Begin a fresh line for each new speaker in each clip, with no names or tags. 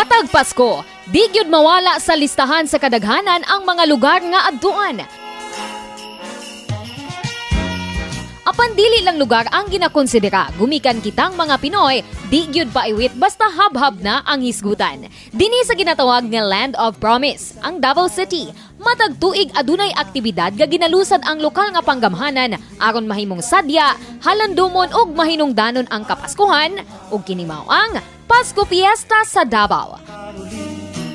Matag Pasko, di gyud mawala sa listahan sa kadaghanan ang mga lugar nga adtuan. Apan dili lang lugar ang ginakonsidera, gumikan kitang mga Pinoy, di gyud paiwit basta habhab na ang hisgutan. Dini sa ginatawag nga Land of Promise, ang Davao City. Matag tuig adunay aktibidad nga ginalusad ang lokal nga panggamhanan aron mahimong sadya, halandumon ug mahinungdanon ang Kapaskuhan ug kini mao ang Pasko Fiesta sa Davao.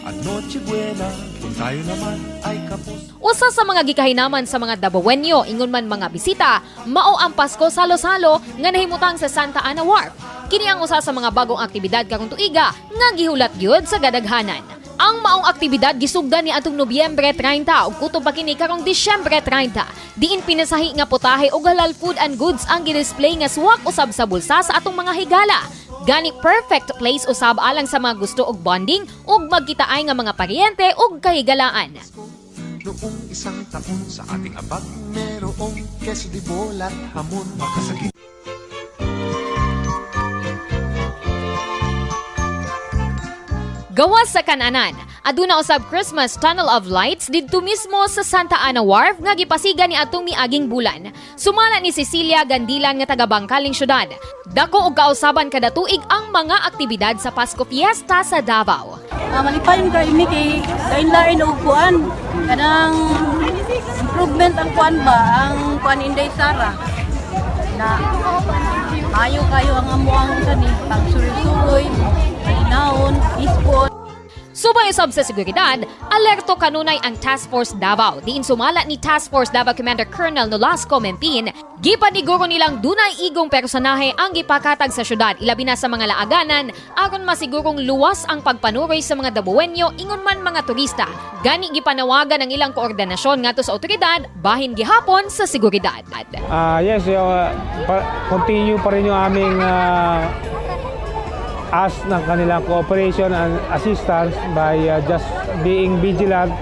At Noche Buena, kung tayo naman ay kapos.
Usa sa mga gikahinaman sa mga Dabawenyo ingon man mga bisita, mao ang Pasko Salo-salo nga nahimutang sa Santa Ana Wharf. Kini ang usa sa mga bagong aktibidad karong tuiga nga gihulat gyud sa gadaghanan. Ang maong aktibidad gisugdan ni atong Nobyembre 30 ug kutob pa kini karong Disyembre 30. Diin pinasahi nga putahe ug halal food and goods ang gidisplay nga suwak usab sa bulsa sa atong mga higala. Gani perfect place usab alang sa mga gusto og bonding ug magkitaay nga mga paryente ug kahigalaan.
Noong isang taon sa ating abag, merong keso de bola at hamon. Baka sa
Gawas sa Kananan, aduna usab Christmas Tunnel of Lights didto mismo sa Santa Ana Wharf nga gipasiga ni atong miaging bulan. Sumala ni Cecilia Gandilan nga taga Bangkaling syudad. Dako og kausaban kada tuig ang mga aktibidad sa Pasko Fiesta sa Davao.
Malipayon kay mi kay lain-lain og kuan kanang improvement ang kuan ba ang kuan Inday Sara na maayo kayo ang amuang kani pagsuloy-suloy, naon, peaceful.
Subay usab sa seguridad, alerto kanunay ang Task Force Davao. Diin sumala ni Task Force Davao Commander Colonel Nolasco Mempin, gipaniguro nilang dunay igong personahe ang gipakatag sa syudad, ilabi na sa mga laaganan, aron masigurong luwas ang pagpanuroy sa mga Dabawenyo ingon man mga turista. Gani gipanawagan ang ilang koordinasyon ngadto sa otoridad, bahin gihapon sa seguridad.
Yes, yung, continue pa rin yung aming ask ng kanilang cooperation and assistance by just being vigilant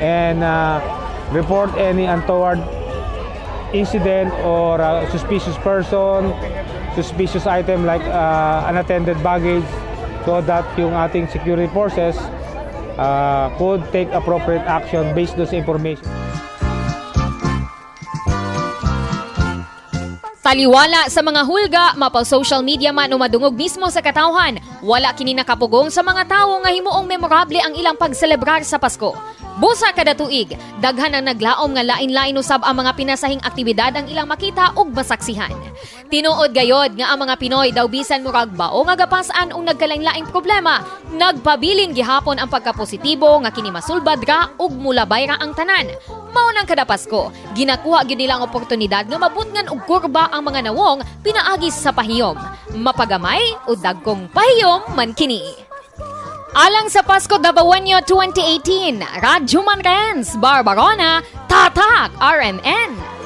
and report any untoward incident or suspicious person, suspicious item like unattended baggage so that yung ating security forces could take appropriate action based those information.
Taliwala sa mga hulga, mapa social media man o madungog mismo sa katawhan, wala kini nakapugong sa mga tawo nga himuong memorable ang ilang pagselebrar sa Pasko. Busa kada tuig, daghan ang naglaom nga lain-lain usab ang mga pinasahing aktibidad ang ilang makita ug masaksihan. Tinuod gayod nga ang mga Pinoy daw bisan murag bao nga gapas-an og nagkalain-laing problema, nagpabilin gihapon ang pagkapositibo nga kini masulbad ra ug mulabay ra ang tanan. Mao nang kada Pasko, ginakuha gyud nila ang oportunidad nga mabutngan og kurba ang mga nawong pinaagi sa pahiyom. Mapagamay o dagkong pahiyom man kini. Alang sa Pasko Dabawenyo 2018, Radyo Manrens, Barbarona, Tatak, RMN.